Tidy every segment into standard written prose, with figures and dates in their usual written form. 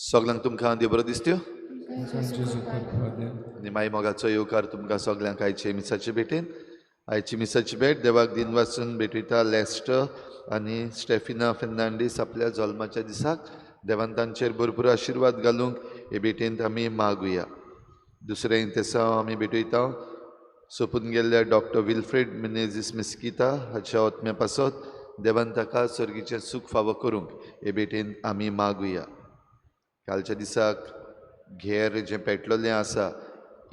सगल्यांक तुमकां देव बरो दिसत्यो आनी माई मोगाचो येवकार तुमकां सगल्यांक आयचे मिसाचे भेटेन. आयची मिसाची भेट देवाक दिन वाचून भेटयता लेस्टर आनी स्टेफिना फेर्नांडीस आपल्या जल्माच्या दिसाक देवान तांचेर भरपूर आशिर्वाद घालूंक हे भेटेंत आमी मागुया. दुसरें तेसांव आमी भेटयता सोंपून गेल्ल्या डॉक्टर विल्फ्रेड मिनेझीस मिस्किता हाच्या आत्म्या पासत देवान ताका सर्गीचें सूख फावो करूंक हे भेटेंत आमी मागुया. कालच्या दिसाक घेर जें पेटलेलें आसा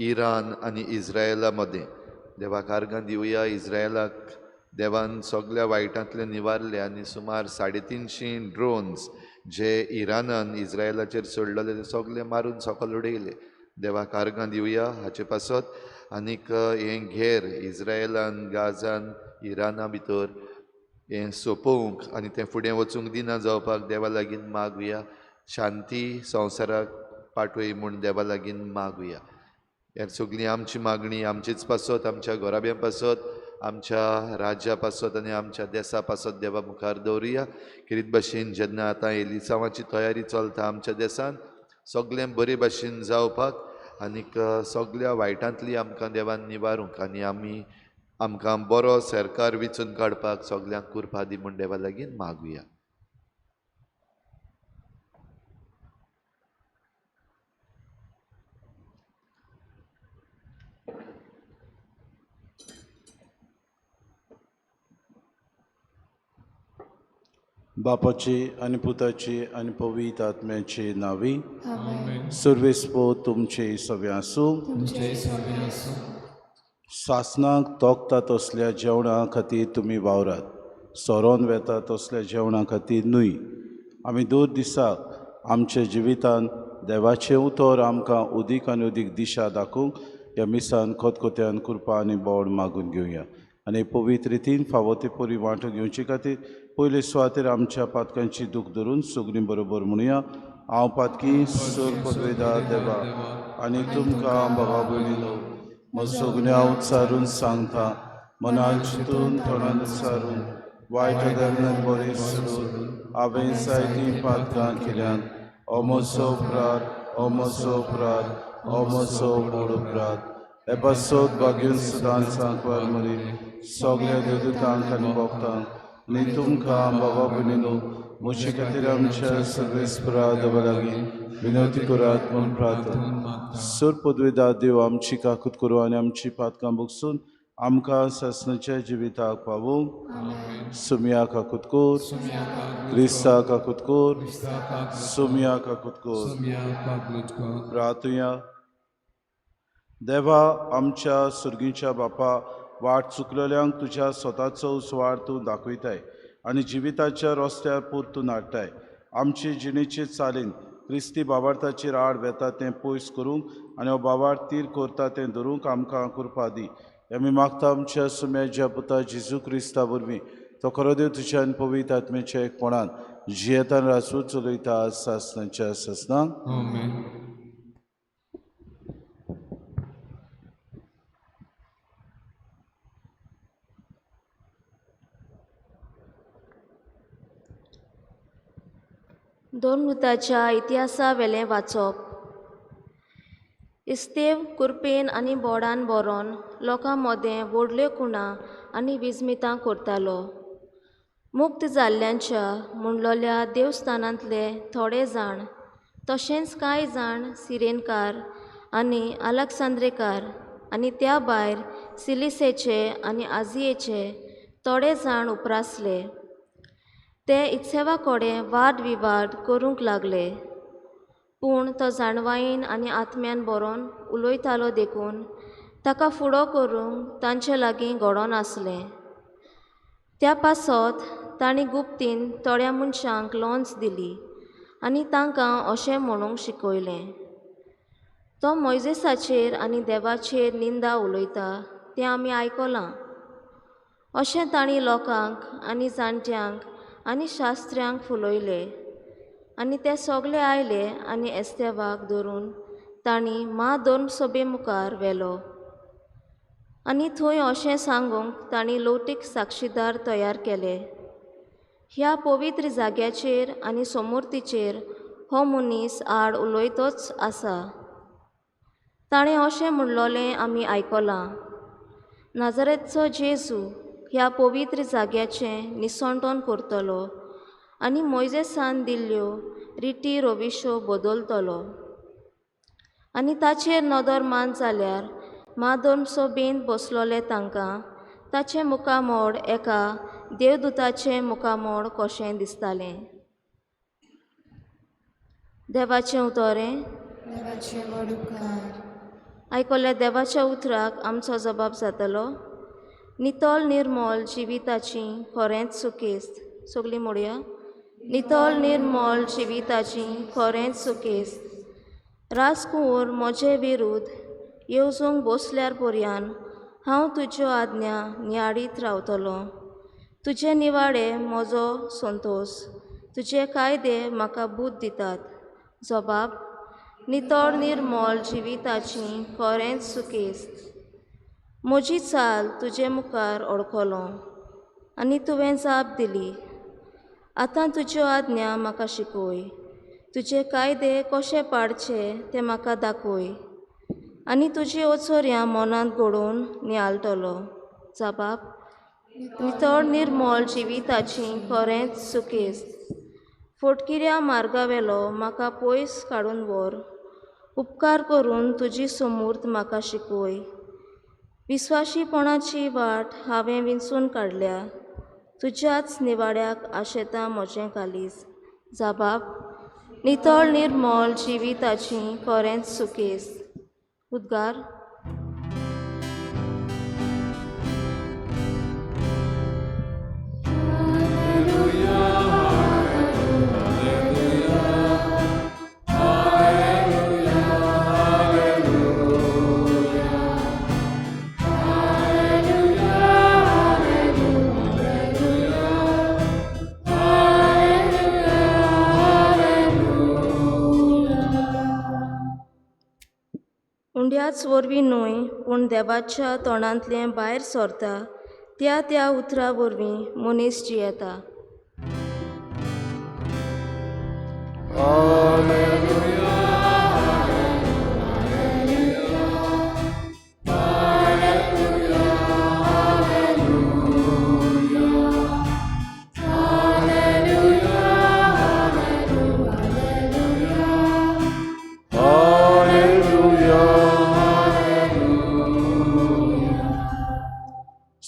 इराण आनी इस्रायला मदें देवाक आर्गां दिवया. इस्रायलाक देवान सगल्या वायटांतलें निवारलें आनी सुमार 350 ड्रोन्स जे इराणान इस्रायलाचेर सोडलेले ते सगले मारून सकल उडयले. देवाक आर्गां दिवया हाचे पासत. आनीक हें घेर इस्रायलान गाजान इराणा भितर हें सोंपोवंक आनी तें फुडें वचूंक दिना जावपाक देवा लागीं मागुया. शांती संवसाराक पाठवय म्हूण देवा लागीं मागुया. ह्या सगळीं आमची मागणी आमचीच पासत, आमच्या घराब्या पासत, आमच्या राज्या पासत आनी आमच्या देसा पासत देवा मुखार दवरुया. खेरीत भाशेन जेन्ना आतां एलिसांवाची तयारी चलता आमच्या देसान सगळें बरे भाशेन जावपाक आनीक सगळ्या वायटांतली आमकां देवान निवारूंक आनी आमी आमकां बरो सरकार विचून काडपाक सगल्यांक कृपा दी म्हूण देवा लागीं मागुया. बापाची आनी पुताची आनी पवित्र आत्म्याची नावी. सर्वेस्पो तुमचे सगळे आसूं. सासनाक तोखता तसल्या जेवणा खातीर तुमी वावरात, सरोन वेता तसल्या जेवणा खातीर न्हय. आमी दर दिसाक आमच्या जिवितान देवाचें उतर आमकां उदीक आनी उदीक दिशा दाखोवंक ह्या मिसान खतखत्यान कृपा आनी बोड मागून घेवया. आनी पवित्र रितीन फावो ते परी वांटो घेवचे खातीर पयले सुवातेर आमच्या पातकांची दूख धरून सगळीं बरोबर म्हणुया. हांव पातकी सोर पदवेदा देवा आनी तुमकां बाबा भयणीनो म्हजो गुन्यांव उच्चारून सांगता, मनान चिंतून तोंडान उच्चारून वायट धर्मान बरें सोडून हांवें जायतीं पातकां केल्यांत. हो म्हजो अपराध, हो म्हजो अपराध, हो म्हजो व्हड अपराध. हे पासत भाग्यून सदांच सांकवार मरी सगळ्या देवदूतांक आनी भक्तांक आनी तुमकां बाबा भयणीनो म्हजे खातीर आमच्या सर्वेस्परा देवा लागीं विनवती करात म्हूण प्रार्थना. सर पदवेदार देव आमची काकूत करूं आनी आमची पातकां भोगसून आमकां सासणाच्या जिविताक पावूंक. सुमया काकूत कोर, क्रिस्ता काकूत कोर, सुमया काकूत कोर. प्रार्थुया. देवा आमच्या सुर्गीच्या बापा, वाट चुकलेल्यांक तुज्या स्वताचो उजवाड तूं दाखयताय आनी जिविताच्या रस्त्यार परतून हाडटाय. आमचे जिणेचे चालीन क्रिस्ती बाबार्थाचेर आड वेता तें पयस करूंक आनी हो बाबार्थ तीर करता तें धरूंक आमकां कृपा दी. आमी मागता आमच्या सुम्याच्या पुता जेजू क्रिस्ता वरवीं, तो खरो देव तुज्या आनी पवित्र आत्म्याच्या एकपणान जियेतान राजू चलयता सासणाच्या सासणाक. दोन मृताच्या इतिहासा वेलें वाचप. इस्तेव कुरपेन आनी बोडान बरोवन लोकां मदें व्हडल्यो खुणा आनी विजमितां करतालो. मुक्त जाल्ल्यांच्या म्हणलोल्या देवस्थानांतले थोडे जाण तशेंच कांय जाण सिरेनकार आनी आलेक्सांद्रेकार आनी त्या भायर सिलिसेचे आनी आजियेचे थोडे जाण उपरासले. ते इत्सेवा कडेन वाद विवाद करूंक लागले, पूण तो जाणवायेन आनी आत्म्यान बरोवन उलयतालो देखून ताका फुडो करूंक तांचे लागीं घडोन आसलें. त्या पासत तांणी गुप्तीन थोड्या मनशांक लोंच दिली आनी तांकां अशें म्हणूंक शिकयलें, तो मोयजेसाचेर आनी देवाचेर निंदा उलयता. तें आमी आयकलां. अशें तांणी लोकांक आनी जाणट्यांक आनी शास्त्र्यांक फुलयले आनी ते सगले आयले आनी एस्तेवाक धरून तांणी म्हाधर्मसभे मुखार व्हेलो आनी थंय अशें सांगूंक तांणी लौटीक साक्षीदार तयार केले. ह्या पवित्र जाग्याचेर आनी समूर्तीचेर हो मनीस आड उलयतच आसा. ताणें अशें म्हणलोलें आमी आयकलां, नाजरेतचो जेजू ह्या पवित्र जाग्याचें निसंटन करतलो आनी मोयजेसान दिल्ल्यो रिती रविश्यो बदलतलो. आनी ताचेर नदर मान जाल्यार म्हाधर्मसभेंत बसलोले तांकां ताचें मुखामोड एका देवदूताचें मुखामोड कशें दिसतालें. देवाचें उतरें. देवाचे व्हड उपकार. आयकल्या देवाच्या उतराक आमचो जबाब जातलो. नितळ निर्मळ जिविताची खरेंच सुकेस्त. सगळीं मोडया. नितळ निर्मळ जिविताची खरेंच सुकेस्त. राजकुंवर म्हजे विरुद्ध येवजूंक बसल्यार पर्यान हांव तुज्यो आज्ञा नियाळीत रावतलो. तुजे निवाडे म्हजो संतोश, तुजे कायदे म्हाका बूद दितात. जबाब. नितळ निर्मळ जिविताची खरेंच सुकेस्त. म्हजी चाल तुजे मुखार अडकलो आनी तुवें जाप दिली. आतां तुज्यो आज्ञा म्हाका शिकय, तुजे कायदे कशे पाळचे ते म्हाका दाखय आनी तुजी ओचोर्यां मनांत घडोवन नियाळटलो. जबाब. नितळ निर्मळ जिविताची खरेंच सुकेस्त. फोटकिऱ्या मार्गावेलो म्हाका पयस काडून व्हर, उपकार करून तुजी समूर्त म्हाका शिकय. विस्वाशीपणाची वाट हांवें विंचून काडल्या, तुज्याच निवाड्याक आशेता म्हजें कालीज. जबाब. नितळ निर्मळ जिविताची खरेंच सुकेस्त. उद्गार. उंड्याच वरवीं न्हय पूण देवाच्या तोंडांतलें भायर सरता त्या त्या उतरा वरवीं मनीस जियेता.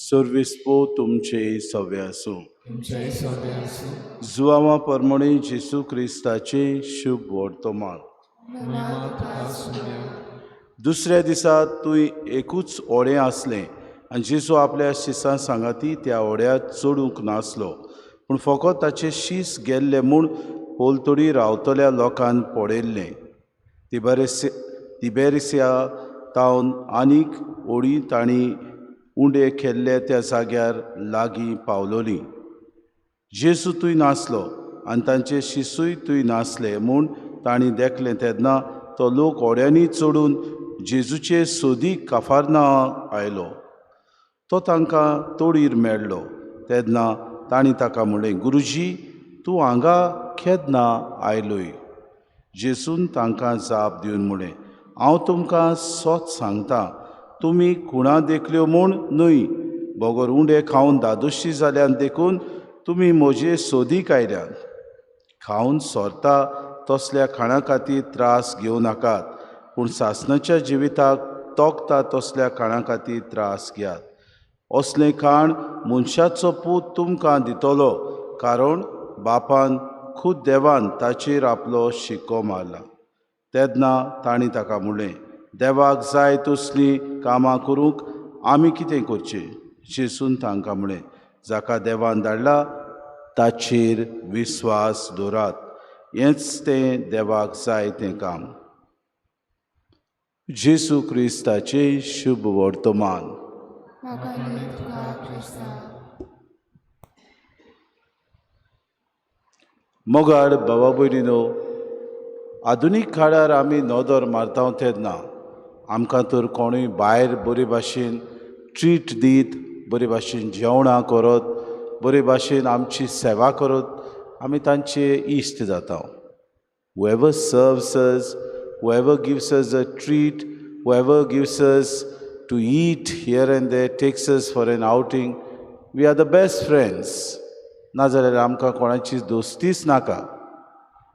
सर्विस्पो तुमचे सवे आसूं. तुमचेय सवे आसूं. जुआवा परमणे जेसू क्रिस्ताचे शुभ वर्तमान. दुसऱ्या दिसा तूं एकूच ओडें आसलें आनी जेजू आपल्या शिसां सांगाती त्या ओड्यात चडूंक नासलो, पूण फकत ताचे शीस गेल्ले म्हूण पलतडी रावतल्या लोकान पळयल्लें. तिबेरिसिया तावन आनीक ओडी तांणी उंडे केल्ले त्या जाग्यार लागीं पावलोली. जेजू थंय नासलो आनी तांचे शिसूय थंय नासले म्हूण तांणी देखलें. तेन्ना तो लोक ओड्यांनी चडून जेजूचे सोदीक काफारना आयलो. तो तांकां तोडीर मेळ्ळो. तेन्ना तांणी ताका म्हणलें, गुरुजी, तूं हांगा केन्ना आयलोय? जेजून तांकां जाप दिवन म्हणलें, हांव तुमकां सत सांगता, तुमी खुणा देखल्यो म्हूण न्हय, बगर उंडे खावन दादोशी जाल्यान देखून तुमी म्हजे सोदीक आयल्यात. खावन सोरता तसल्या खाणा खातीर त्रास घेवं नाकात, पूण सासणाच्या जिविताक तोखता तसल्या खाणा खातीर त्रास घेयात. असलें खाण मनशाचो पूत तुमकां दितलो, कारण बापान खूद देवान ताचेर आपलो शिक्को मारला. तेन्ना तांणी ताका म्हणलें, देवाक जाय तसलीं कामां करूंक आमी कितें करचें? जेजून तांकां म्हणलें, जाका देवान धाडला ताचेर विस्वास दवरात, हेंच तें देवाक जाय तें काम. जेजू क्रिस्ताचें शुभ वर्तमान. मोगांनी तुका क्रिस्तांव. मोगाळ बाबा भयणीनो, आधुनीक काळार आमी नदर मारता तेन्ना आमकां तर कोणूय भायर बरे भाशेन ट्रीट दीत, बरे भाशेन जेवणां करत, बरे भाशेन आमची सेवा करत, आमी तांचे इश्ट जाता. Whoever serves us, whoever gives us a treat, whoever gives us to eat here and there, takes us for an outing, we are the best friends. नाजाल्यार आमकां कोणाची दोस्तीच नाका.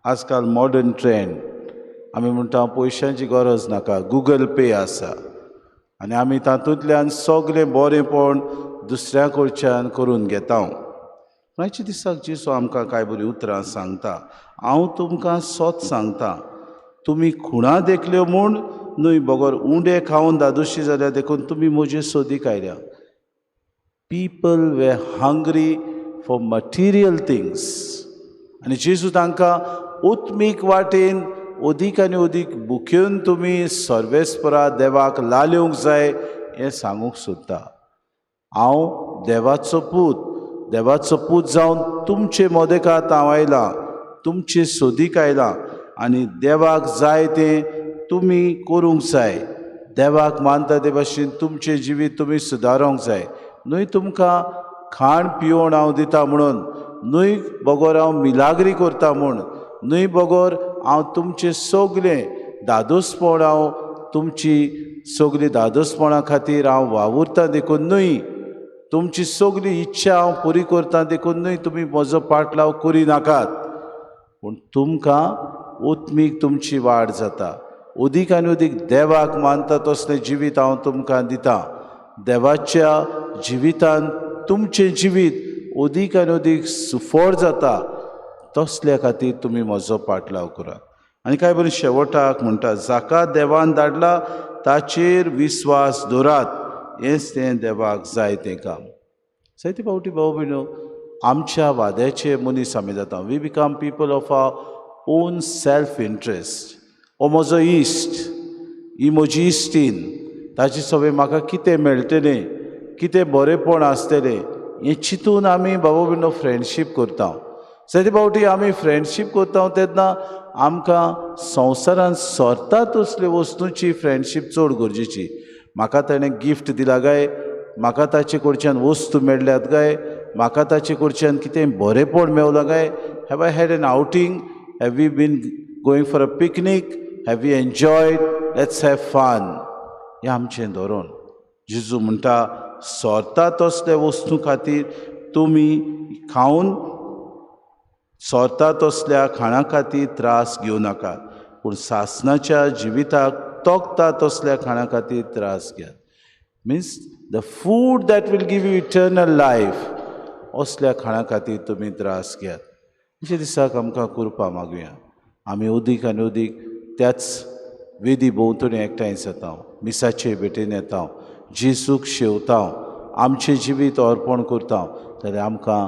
आजकाल मॉडर्न ट्रेंड, आमी म्हणटा पयशांची गरज नाका, गुगल पे आसा आनी आमी तातूंतल्यान सगलें बरेंपण दुसऱ्या कडच्यान करून घेता. आयच्या दिसाक जेजू आमकां कांय बरीं उतरां सांगता. हांव तुमकां सत सांगता, तुमी खुणां देखल्यो म्हूण न्हय, बगर उंडे खावन धादोशी जाल्या देखून तुमी म्हजे सोदीक आयल्या. People were hungry for material things आनी जेजू तांकां उत्मीक वाटेन अदीक आनी अदीक बुकेवन तुमी सर्वेस्परा देवाक लालोवंक जाय हें सांगूंक सोदता. हांव देवाचो पूत, देवाचो पूत जावन तुमचे मदेकात हांव आयलां, तुमचे सोदीक आयलां आनी देवाक जाय तें तुमी करूंक जाय. देवाक मानता ते भाशेन तुमचें जिवीत तुमी सुदारूंक जाय. न्हय तुमकां खाण पिवण हांव दिता म्हणून, न्हय बगर हांव मिलाग्री करता म्हूण, न्हय बगर हांव तुमचें सगलें धादोसपण, हांव तुमची सगली धादोसपणा खातीर हांव वावुरता देखून न्हय, तुमची सगली इच्छा हांव पुरी करता देखून न्हय तुमी म्हजो पाटलाव करी नाकात, पूण तुमकां उत्मीक तुमची वाड जाता. अदीक आनी अदीक देवाक मानता तसलें जिवीत हांव तुमकां दिता. देवाच्या जिवितान तुमचें जिवीत अदीक आनी अदीक सुफळ जाता, तसल्या खातीर तुमी म्हजो पाटलाव करात. आनी कांय बरें शेवटाक म्हणटा, जाका देवान धाडला ताचेर विस्वास दवरात, हेंच तें देवाक जाय तें काम. जायते फावटी भाव भयणो आमच्या वाद्याचे मनीस आमी जाता. We become people of our own self interest. हो म्हजो इश्ट, ही म्हजी इश्टीन, ताचे सवय म्हाका कितें मेळटलें, कितें बरेंपण आसतलें हें चिंतून आमी बाबा भयणो फ्रेंडशीप करता. जायते फावटी आमी फ्रेंडशीप करता तेन्ना आमकां संवसारांत सरता तसल्यो वस्तूंची फ्रेंडशीप चड गरजेची. म्हाका ताणें गिफ्ट दिला काय, म्हाका ताचे कडच्यान वस्तू मेळ्ळ्यात काय, म्हाका ताचे कडच्यान कितें बरेंपण मेवलां काय, have I had an outing, have we been going for a picnic, have we enjoyed, let's have fun, हें आमचें धोरण. जेजू म्हणटा सरता तसल्या वस्तूं खातीर तुमी खावन सरता तसल्या खाणा खातीर त्रास घेवं नाकात, पूण सासणाच्या जिविताक तोखता तसल्या खाणा खातीर त्रास घेयात. Means the food that will give you eternal life, असल्या खाणा खातीर तुमी त्रास घेयात. अशे दिसाक आमकां कृपा मागुया. आमी अदीक आनी अदीक त्याच वेदी भोंवतणी एकठांय जाता, मिसाचे भेटेन येता, जेजूक शेवता, आमचें जिवीत अर्पण करता, जाल्यार आमकां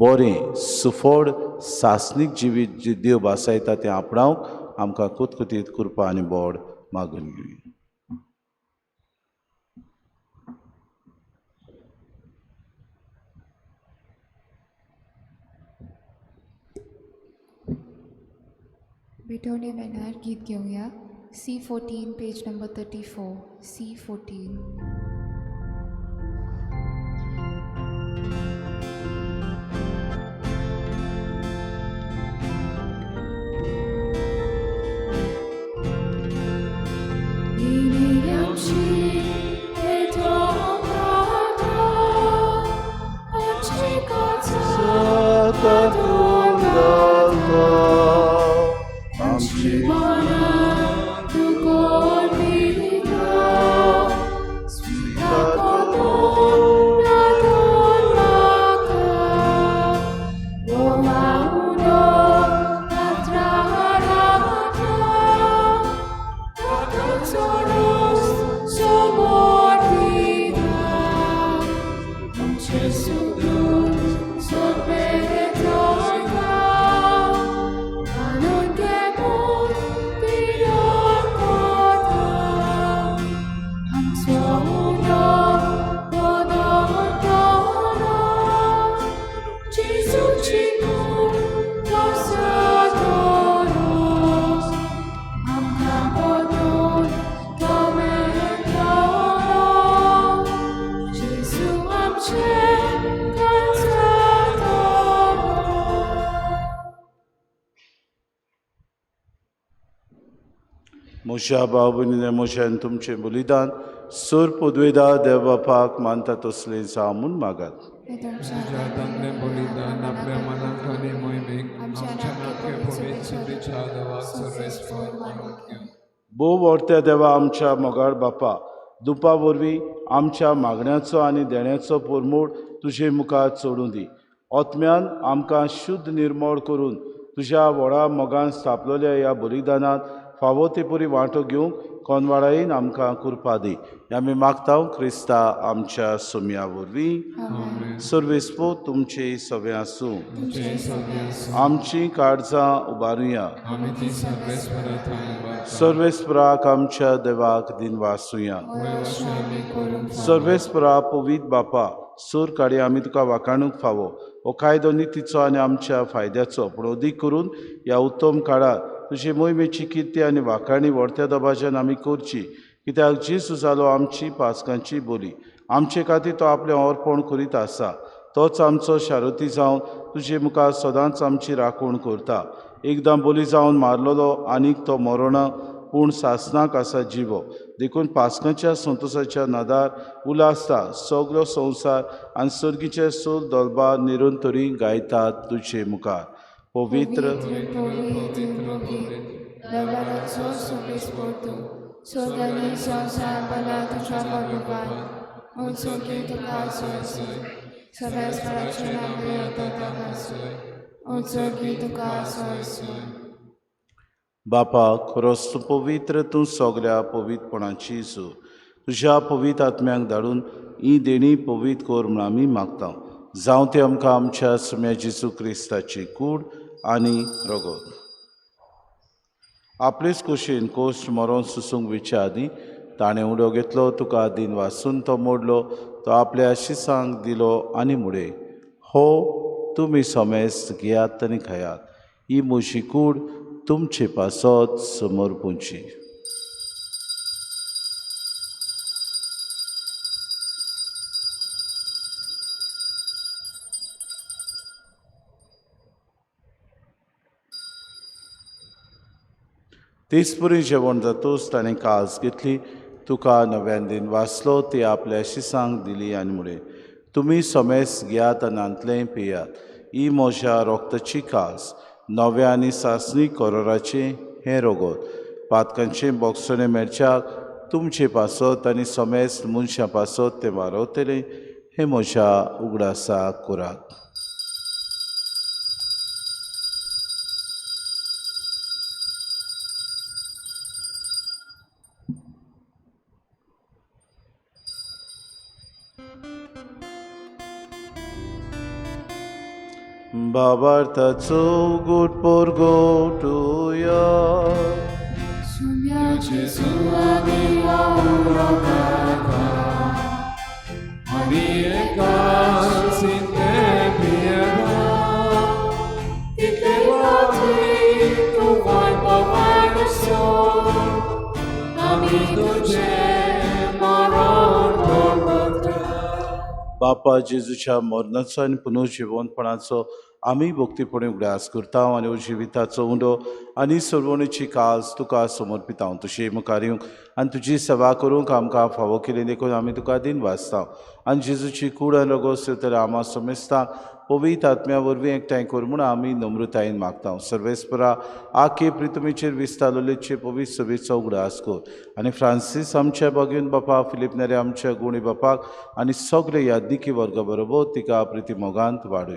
बरें सुफळ सासणीक जिवीत जी देव भासायता तें आपणावंक आमकां कुतकुतीत कृपा आनी बोड मागून घेवया. भेटवणे वेणार गीत घेवया. C14 page number 34, C14. Gesù, sopra. म्हज्या भाव भयणीने म्हज्यान तुमचें बलिदान सोर पदवेदा देव बापाक मानता तसलें जावं म्हूण मागात. तुज्या हातांतलें बलिदान आपल्या मनाक आनी मोहिमेक आमच्या नाके पवित्र शुभेच्छा देवाक सर्वेस्पर मानून घेवं. भोव व्हडत्या देवा आमच्या मोगाळ बापा, दुपा वरवीं आमच्या मागण्याचो आनी देण्याचो पोरमोड तुजे मुखार चडूं दी. आत्म्यान आमकां शुद्ध निर्मळ करून तुज्या व्हडा मोगान स्थापलेल्या ह्या बलिदानांत फावो ते परी वांटो घेवंक कोनवाडायेन आमकां कृपा दी. हें आमी मागता क्रिस्ता आमच्या सोम्या वरवीं. सर्वेस्पो तुमचे सगळें आसूं. आमची काळजां उबारुया. आमी ती सर्वेस्परा थंय उबारता. सर्वेस्पराक आमच्या देवाक दिनवासुया. सर्वेस्परा पवीत बापा, सूर काडी आमी तुका वाखाणूंक फावो. हो कायदो नितीचो आनी आमच्या फायद्याचो, पूण अदीक करून ह्या उत्तम काळार तुजी मोहिमेची किर्ती आनी वाखाणी व्हडत्या दबाज्यान आमी करची. कित्याक जेजू जालो आमची पासकांची बोली, आमचे खातीर तो आपलें अर्पण करीत आसा. तोच आमचो शारती जावन तुजे मुखार सदांच आमची राखण करता. एकदां बोली जावन मारलेलो आनीक तो मरोना, पूण सासणाक आसा जिवो. देखून पासकांच्या संतोशाच्या नादार उल्हासता सगलो संवसार आनी सर्गीचे सोल दलबा निरंतरी गायतात तुजे मुखार. पवित्र पवित्र पवित्र देवाचो सर्वेस्पर तूं, स्वर्ग आनी संवसार भरला तुज्या वैभवान. उंचोकी तुका सोय सोय, सर्वेस्पराचें नांव येता ताका सोय, उंचोकी तुका सोय सोय. बापा, खरोच तूं पवित्र, तूं सगल्या पवित्रपणाची सू. तुज्या पवित्र आत्म्यांक धाडून ही देणी पवित्र कर म्हूण आमी मागता. जावं तें आमकां आमच्या सुम्या जेजू क्रिस्ताची कूड आनी रगत. आपलेच कुशीन कोश्ट मरोन सुसूंक विच्या आदीं ताणें उडो घेतलो, तुका दिन वासून तो मोडलो, तो आपल्या शिसांक दिलो आनी मुडे, हो तुमी समेस्त घेयात आनी खायात, ही म्हजी कूड तुमचे पासत समर्पूंची. तेचपरी जेवण जातूच ताणें कास घेतली, तुका नव्यान दिन वाचलो, ती आपल्या शिसांक दिली आनी मुळे, तुमी समेस घेयात आनी हांतलें पियात, ही म्हज्या रोगताची कास, नव्या आनी सासणी करोराचें हें रगत, पातकांचें बोगसणें मेळच्याक तुमचे पासत आनी समेस्त मनशां पासत तें वारवतलें, हें म्हज्या उगडासाक करात. बाबार्थाचो गोट पोरगोटुया. सुम्या जेजू आमी उलो करता, आनी एकाच सिंते पियेता, तितले फावटी तूं वाय पावाय सोड, आमी तुजें मरण पळोवता. बापा जेजूच्या मरणाचो आनी पुनर्जिवनपणाचो आमी भक्तीपणी उगडास करता आनी जिविताचो उंडो आनी सर्वणीची कास तुका समर्पिता. तुजे मुखार येवंक आनी तुजी सेवा करूंक आमकां फावो केली देखून आमी तुका दिन वाचता. आनी जेजूची कूड आनी रगत तर आमा समेस्तांक पवित्र आत्म्या वरवीं एकठांय कर म्हूण आमी नम्रतायेन मागता. सर्वेस्परा आखे प्रितुमीचेर विस्तारलेचे पवित्र सभेचो उगडास कर आनी फ्रांसीस आमच्या बागेवन बापा, फिलीप नेरे आमच्या गुणी बापाक आनी सगळे यादनिकी वर्गा बरोबर तिका प्रिती मोगांत वाडय.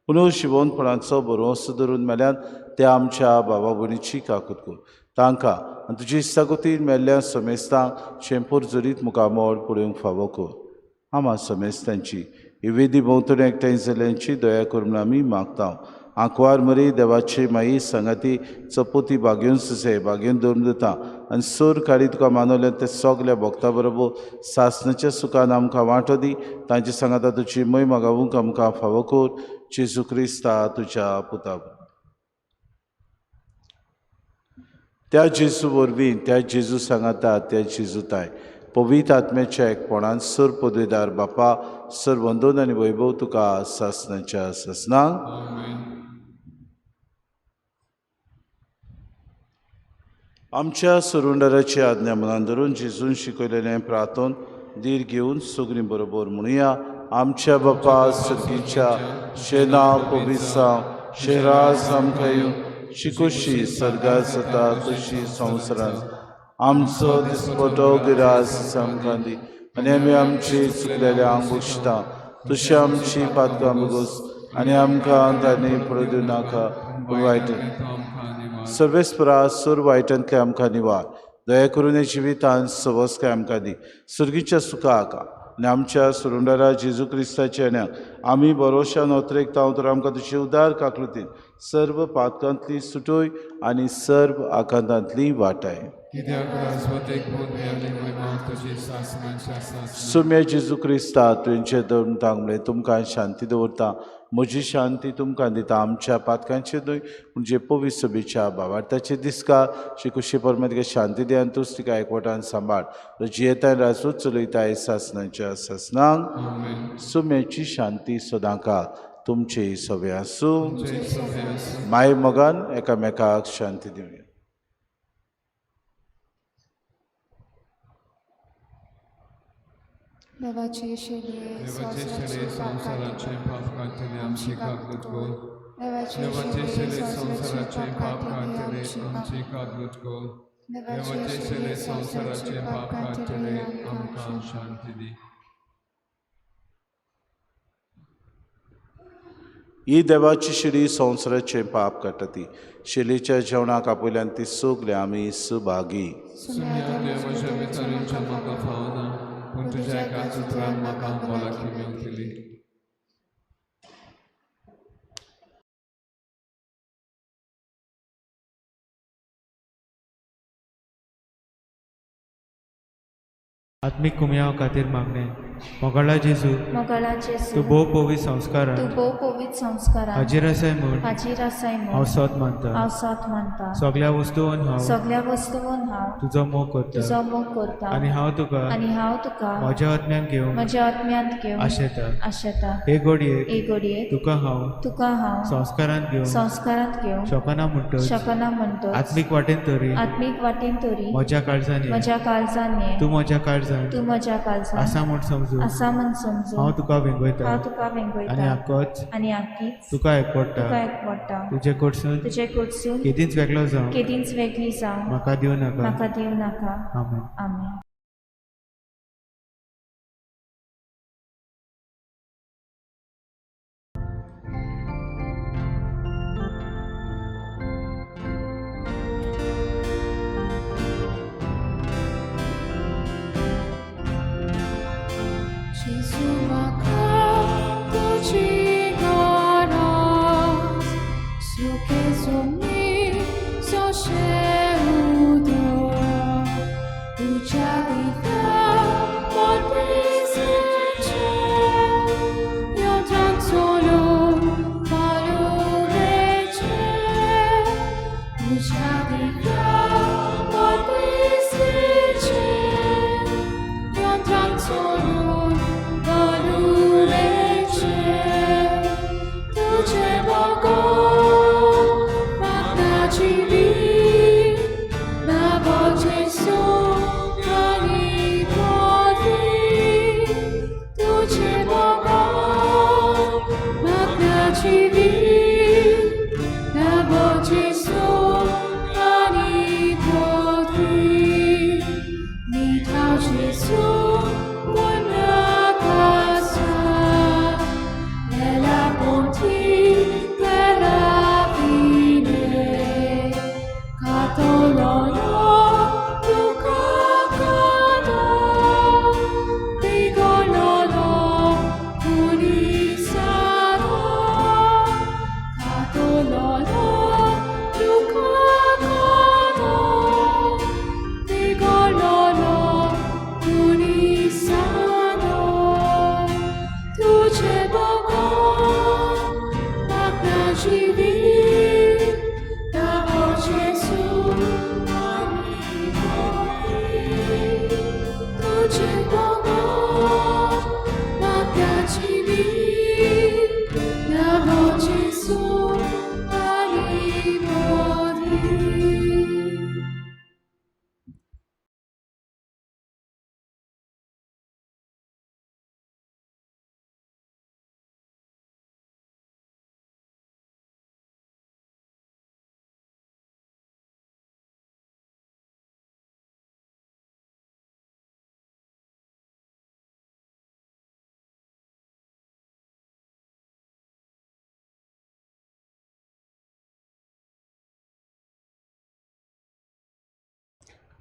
पुनः शिवोनपणाचो भरवंसो धरून मेल्यान त्या आमच्या बाबा भयणीची काकूत कर. तांकां आनी तुजी इश्टागतीन मेल्ल्या समेस्तांक शेंपूर जरीत मुखामळ पळोवंक फावो कर. आमा समेस्तांची ही वेदी भोंवतणी एकठांय जाल्ल्यांची दया कर म्हूण आमी मागता. आंकवार मरी देवाची माई सांगाती चपोती बागेवन सुसे बागेवन दवरून दिता आनी सोर काडी तुका मानवल्या ते सगल्या भक्ता बरोबर सासणाच्या सुखान आमकां वांटो दी. तांचे सांगाता तुजी मोहिमा गावूंक आमकां फावो कर. जेजू क्रिस्ता तुज्या पुता. त्या जेजू वरवीं, त्या जेजू सांगाता, त्या जेजू ताय पवित्र आत्म्याच्या एकपणान सर पदवीदार बापा, सर वंदन आनी वैभव तुका सासणाच्या सासणाक. आमच्या सुरुंडराची आज्ञा मनान धरून जेजून शिकयलेलें प्रार्थन धीर घेवन सगळीं बरोबर म्हणुया. आमच्या बापा सर्गीच्या शेना पविसा शेराज आमकां येवन शिकोशी सर्गात जाता तशी संवसारांत आमचो दिसपटो गिरास आमकां दी आनी आमी आमची चुकलेल्या भोगशिता तशी आमची पातकां भोगोस आनी आमकां तांणी पडू दिवं नाका वायट सर्वेस्परा सूर वायटांतले आमकां निवार दया करून जिवितान सवस्काय आमकां दी सुर्गीच्या सुखाक आनी आमच्या सुरुंडारा जेजू क्रिस्ताच्या न्याक आमी बरोशान ओतरेकता तर आमकां तुजी उदार काकलुतीन सर्व पातकांतली सुटोय आनी सर्व आकांतांतली वाटाय. सुम्या जेजू क्रिस्ता तुमचे तांक म्हणलें तुमकां शांती दवरता म्हजी शांती तुमकां दिता आमच्या पातकांचे न्हय म्हणजे पवित्र सभेच्या भावार्थाचे दिसका शिकुशी परमेत शांती दी आनी तूंच तिका एकवटान सांबाळ जियेताय राजूच चलयताय सासनाच्या सासनांक. सुम्याची शांती सदांकाळ तुमचे सगळे आसूं. माय मोगान एकामेकाक शांती दिवया. देवाचे शेलये संवसाराचे पाप काडटले आमची काकूत कर. देवाचे शेलये संवसाराचे पाप काडटले आमची काकूत कर. देवाचे शेलये संवसाराचे पाप काडटले आमकां शांती दी. ही देवाची शिडी संवसाराचें पाप काडटा ती शिलीच्या जेवणाक आपयल्यान ती सगळे आमी सुभागी. सुम्या देव म्हज्या विचारांच्या म्हाका फावना पूण तुज्या एकाच उतरान म्हाका भलायकी मेळटली. आत्मीक कुमयाव खातीर मागणें. मोगाळा जेजू, मोगाळा जेजू, तूं भोव पवित्र संस्कारान तूं भोव पवित्र संस्कारान हाजीर आसाय म्हूण हाजीर आसाय म्हूण हांव सत मानता. हांव सत मानता. सगळ्या वस्तून हांव सगळ्या वस्तून हांव तुजो मोग करता तुजो मोग करता आनी हांव तुका आनी हांव तुका म्हज्या आत्म्यान घेवन म्हज्या आत्म्यांत घेवन आशेता. आशेता. हे घडयेक हे घडयेक तुका हांव तुका हांव संस्कारांत घेवन संस्कारांत घेवन शकना म्हणटच शकना म्हणटच आत्मीक वाटेन तरी आत्मीक वाटेन तरी म्हज्या काळजान म्हज्या काळजान ये तूं म्हज्या काळजान तूं म्हज्या काळजान आसा म्हूण समजून आसा म्हूण समजून हांव तुका वेंगयता हांव तुका वेंगयता आनी आकच आनी आकीच तुका एकवडटा तुका एकवडटा. तुजे कडसून तुजे कडसून केदींच वेगळो जावं केदींच वेगळी जावं म्हाका दिवं नाका. म्हाका दिवं नाका. आमेन. आमेन. Solo,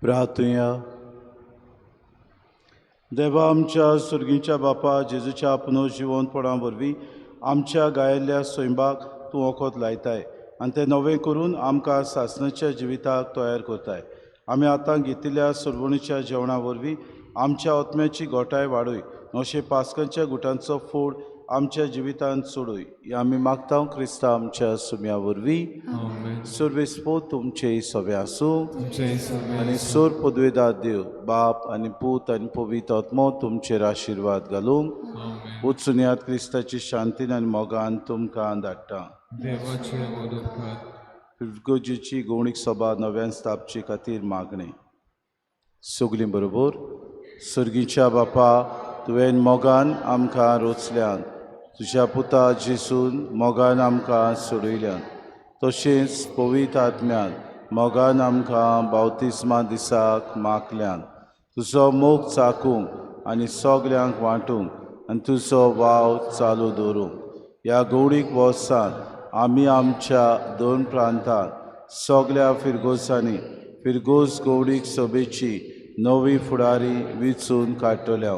प्रार्थुया. देवा आमच्या सुर्गीच्या बापा, जेजूच्या पुनर्जिवनपणा वरवीं आमच्या गायिल्ल्या सैंबाक तूं वखद लायताय आनी तें नवें करून आमकां सासणाच्या जिविताक तयार करताय. आमी आतां घेतिल्ल्या सुरवणीच्या जेवणा वरवीं आमच्या आत्म्याची घोटाय वाडय, अशें पास्कांच्या गुटांचो फोड आमच्या जिवितांत सोडूय. हे आमी मागता क्रिस्ता आमच्या सुम्या वरवीं. सुर्वेस्पो तुमचे सगळे आसूं आनी सोर पदवेदार देव बाप आनी पूत आनी पवित्र आत्मो तुमचेर आशिर्वाद घालूंक. वचुनयात क्रिस्ताची शांतीन आनी मोगान तुमकां धाडटा. फिरगोजीची गोवणीक सभा नव्यान स्थापचे खातीर मागणें. सगलीं बरोबर. सर्गीच्या बापा, तुवें मोगान आमकां रोचल्यान, तुज्या पुता जेसून मोगान आमकां सोडयल्यान, तशेंच पवित्र आत्म्यान मोगान आमकां बावतिस्मा दिसाक मागल्यान, तुजो मोग चाकूंक आनी सगल्यांक वांटूंक आनी तुजो वाव चालू दवरूंक ह्या गौडीक वर्सान आमी आमच्या दोन प्रांतांत सगल्या फिरगोजांनी फिरगोज गौडीक सभेची नवी फुडारी विचून काडटल्या.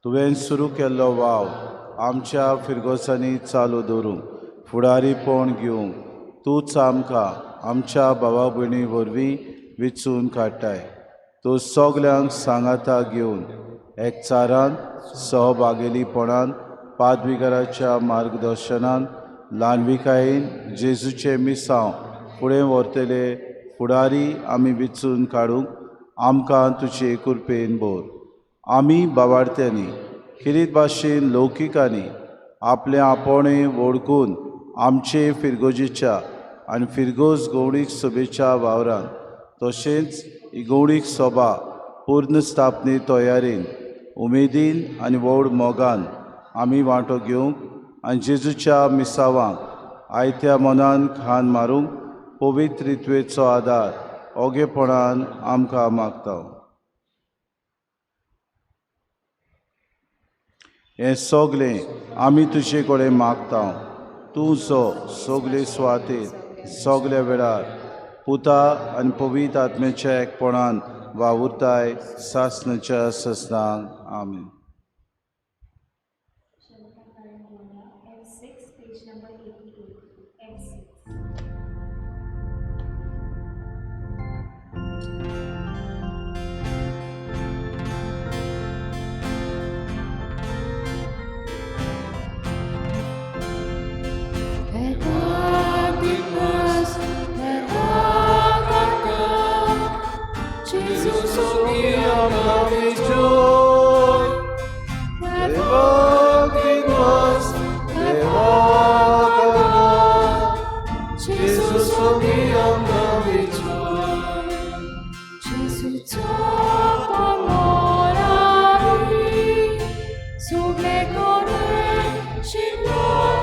तुवें सुरू केल्लो वाव आमच्या फिरगोजांनी चालू दवरूंक फुडारीपण घेवंक तूंच आमकां आमच्या भावा भयणी वरवीं विचून काडटाय. तूं सगल्यांक सांगाता घेवन एकचारान सहभागेलीपणान पादविगाराच्या मार्गदर्शनान ल्हानविकायेन जेजूचें मिसांव फुडें व्हरतले फुडारी आमी विचून काडूंक आमकां तुजे कृपेन भर. आमी बावाडत्यांनी खेरीत भाशेन लौकिकांनी आपलें आपोणें वळखून आमचे फिरगोजीच्या आनी फिरगोज गौडीक सभेच्या वावरान तशेंच ही गौडीक सभा पूर्ण स्थापने तयारेन उमेदीन आनी व्हड मोगान आमी वांटो घेवंक आनी जेजूच्या मिसावांक आयत्या मनान खान मारूंक पवित्र रित्वेचो आदार ओगेपणान आमकां मागता. हें सगलें आमी तुजे कडेन मागता. तूं जो सगले सुवातेर सगल्या वेळार पुता आनी पवित्र आत्म्याच्या एकपणान वावुरताय सासणाच्या ससनाक. आमेन. Sous les cornes, chez moi.